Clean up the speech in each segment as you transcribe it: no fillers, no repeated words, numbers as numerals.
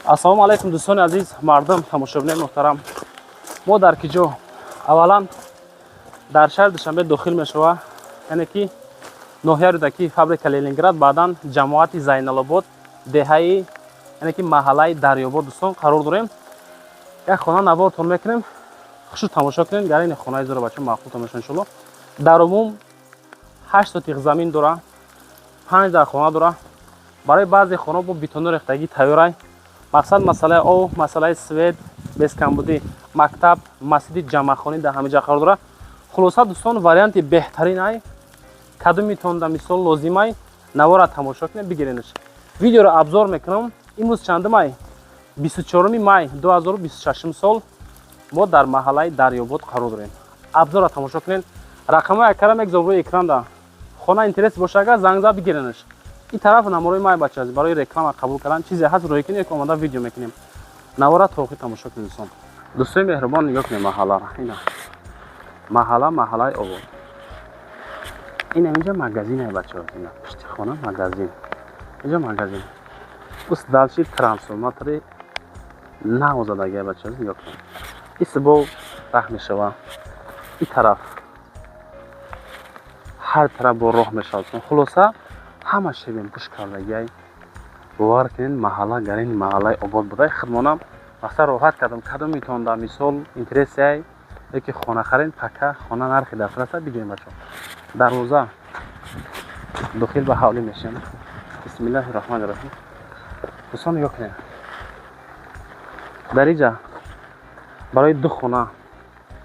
Ассалому алайкум, дӯстони азиз, мардум, тамошобинои муҳтарам. Мо дар киҷо? Аввалан, дар шаҳри Душанбе дохил мешава, яъне ки ноҳияи Рӯдакӣ, фабрика Ленинград, баъдан ҷамоати Зайналобод, деҳаи, яъне ки маҳаллаи Дарёбод, дӯстон, қарор дорем. Як хона навортон мекунем, хушу тамошо кунем. Гар ин хонаи зора бача маъқултон мешава, иншолло. Дар умум 8 сотиқ замин дора, 5 дар хона дора. Барои баъзе хона бо бетону рехтагӣ тайёрай. Мақсад, масъалаи об, масъалаи свет бескамбудӣ, мактаб, масҷиди ҷамъахонӣ дар ҳама ҷа қарор дорад. Хулоса, дӯстон, варианти беҳтарин ай. Кадомитон да мисол лозимай, навора тамошо кунед, бигиренаш. Видеоро обзор мекунам. Имрӯз чандум май? 24 май 2026 сол. Мо дар маҳаллаи Дарёбод қарор дорем. Обзорро тамошо кунед. Рақамҳои акара мегузорам рӯи экранда. Хона интерес боша, агар занг зад, бигиренаш. Ин тараф номерои май, бача, барои реклама қабул кардан чизе ҳаст, рӯй кунед, омада видео мекунем. Навора то охир тамошо кунед, дӯстон. Дӯстои меҳрубон, нигоҳ кунед маҳалларо. Ина маҳалла, маҳаллаи обод. Ина инҷа магазин ай, бачаҳо. Ина пушти хона магазин, инҷа магазин. Ус дальше трансформатори нав задагия, бачаҳо, нигоҳ кунед. Исбо раҳ мешава, ин тараф, ҳар тараф бо роҳ мешавад. Хулоса, ҳама шебенпӯш кардагиай. Бовар кунед, маҳалла гарини маҳаллаи обод будай. Худмонам мақсад роҳат кардам. Кадомитон да мисол интересияй ёки хона харен, пака хона нархи дастраса, бигирем, бачаҳо. Дарвоза, дохил ба ҳавлӣ мешавем. Бисмиллаҳи раҳмони раҳим. Дӯстон, нигоҳ кунед, дар иҷа барои ду хона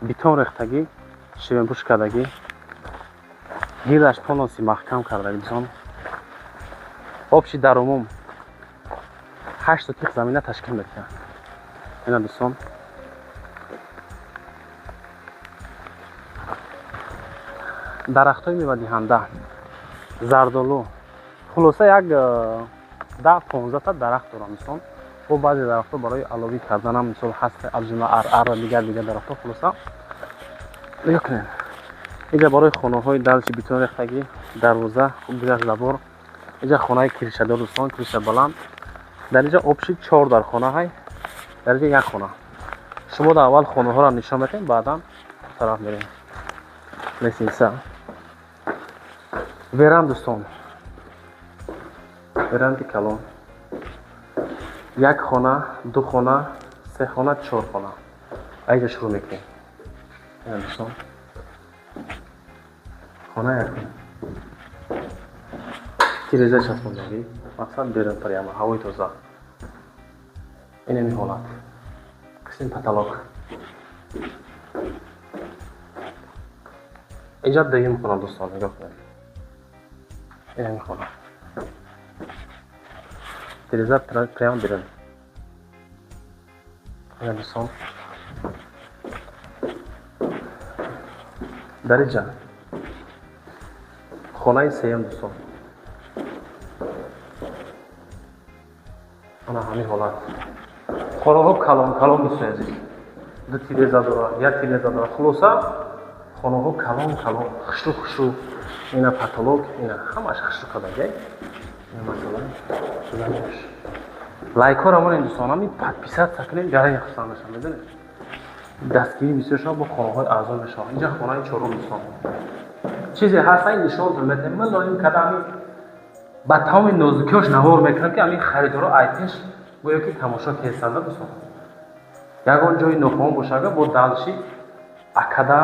бетон рехтагӣ, шебенпӯш кардагӣ, гирдаш полностью маҳкам кардагӣ, дӯстон. Общий дар умум 8 сотиқ замина ташкил медиҳад. Ина, дӯстон, дарахтҳои мевадиҳанда, зардолу, хулоса, як 10-15та дарахт дорам, дӯстон. Бо баъзе дарахтҳо барои аловӣ карданам мисол ҳаст, аз ҷумла арар ва дигар дигар дарахтҳо. Хулоса, нигоҳ кунед, инҷа барои хонаҳои дальше бетон рехтагӣ, дарвоза, гузашт, забор. Инҷа хонаи крышадор, дӯстон, крыша баланд. Дар инҷа общий чор дар хона ҳай, дар инҷа як хона. Шумо дар аввал хонаҳоро нишон медиҳем, баъдан тараф мерем. Лестница, веранд, дӯстон, веранди калон. Як хона, ду хона, се хона, чор хона. Айҷа шурӯъ мекунем. Ина, дӯстон, хона якум, тиреза часпондагӣ, мақсад берун прямо ҳавои тоза. Инами ҳолат, қисми потолок. Инҷа дуюм хона, дӯстон, нигоҳ кунед. Инами хона, тиреза прямо берун. Ина, дӯстон, дар инҷа хонаи сеюм, дӯстон. Ана ҳамин ҳолат, хонаҳо калон калон, дӯстони азиз. Ду тиреза дора, як тиреза дора. Хулоса, хонаҳо калон калон, хушрӯ хушрӯ. Ина потолок, ина ҳамаш хушрӯ кардагиай. Ина масалан заминаш. Лайкҳоро монед, дӯстон, ҳамин подписаться кунед, гарани хурсанд мешавам, медонед, дастгирӣ бисёр шава, бо хонаҳои арзон мешавад. Инҷа хонаи чорум, дӯстон. Чизе ҳаст, ин нишонтон метаҳем. Ман лоим карда, ҳамин ба тамоми нозукиҳош навор мекунам, ки ҳамин харидоро ай пеш гӯё ки тамошо кесанда, дӯстон. Ягон ҷои нофаҳм боша, агар бо дальше акада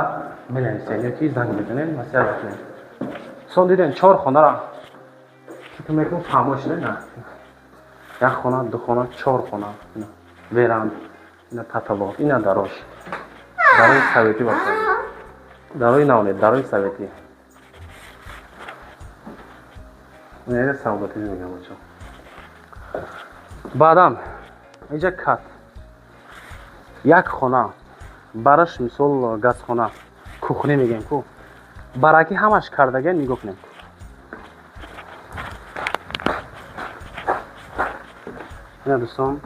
менависем ё ки занг мезанем, маслиҳат мекунем. Дӯстон, дидем чор хонара, фикр мекунам, фаҳмо шуда. На як хона, ду хона, чор хона. Веранд, ина потолок, ина дарош, дарои советӣ, бача, дарои нав не, дарои советӣ, савдотӣ мегӯям, бача. Баъдан инҷа кат, як хона бараш, мисол, газхона, кухня мегӯем ку, баракӣ ҳамаш кардагия. Нигоҳ кунем. Ина, дӯстон,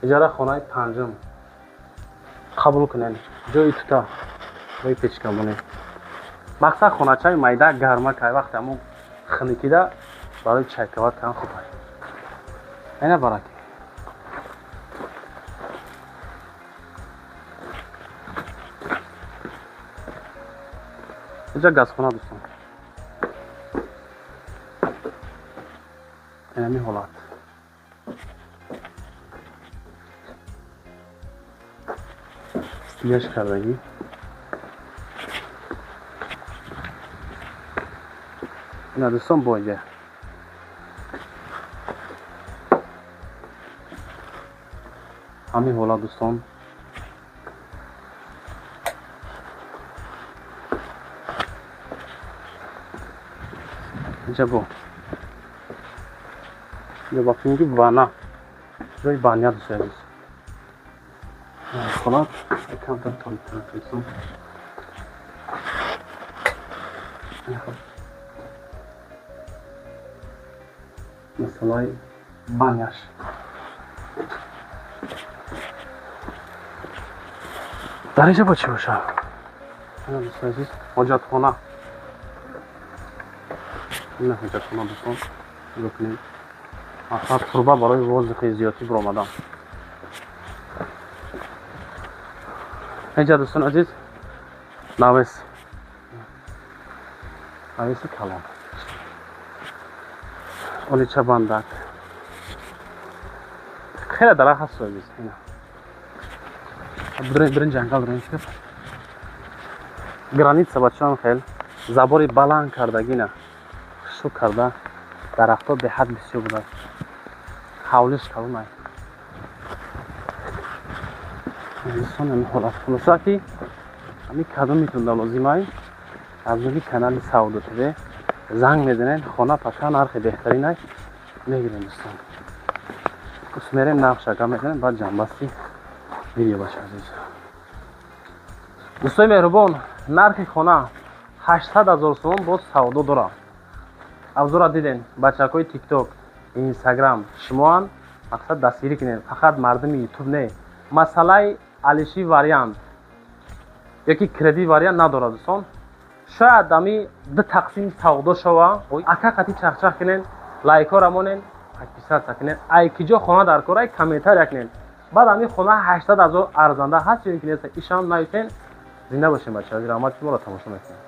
иҷара хонаи панҷум қабул кунед. Ҷои тута, ҷои печкамонӣ. Мақсад, хоначаи майда гарма кай, вақте ҳамон хунукида барои чайкават кардан хуб. Ина баракӣ. Инҷа газхона, дӯстон. Инами ҳолат. Стиляш кардагӣ. Ина, дӯстон, бо инҷа. Ҳамин ҳолат, дӯстон. Инҷа бо. Инҷа ба фикр ванна. Ҷои баня, дӯстои азиз. Ҳолат камтар ториктрак, дӯстон. Масъалаи баняш. Дар инҷа бо чӣ бошад? Ина, дӯстои азиз, ҳоҷатхона. Ина ҳоҷатхона, дӯстон. Нигоҳ кунед. Мақсад труба барои воздухи зиёдтӣ биромадан. Инҷа, дӯстони азиз, навес. Навеси калон. Олича бандак. Хеле дарахт ҳаст, азиз. Ина. Бирин, бирин, ҷангал бирин. Граница бачаам хел забори баланд кардагина. Хушук карда дарахтҳо беҳад бисёр буданд. Ҳавлиш калонай. Дӯстон, ҳамин ҳолат. Хулоса ки ҳамин кадомитон лозимай, аз рӯи канали Савдо ТВ занг мезанед, хона пака нархи беҳтаринай мегирем, дӯстон. Мерем, нарх шака мезанем, баъд ҷамъбасти видео, бача азиз. Дӯстои меҳрубон, нархи хона 800 ҳазор сомон, боз савдо дорам. Авзора диден, бачакҳои Тикток, Инстаграм, шумоан мақсад дастгирӣ кунед, фақат мардуми Ютуб не. Масъалаи алиши вариант ёки кредит вариант надорад, дӯстон. Шояд ами ду тақсим савдо шава, ака қати чахчах кунен, лайкҳоро монен, подписаться кунен. Ай киҷо хона дар кор, ай комментария кунен. Баъд ами хона 800 ҳазор арзанда ҳаст ё ин ки нест, ишам нависен. Зинда бошем, бачаҳо, раҳмат, ки моро тамошо мекунед.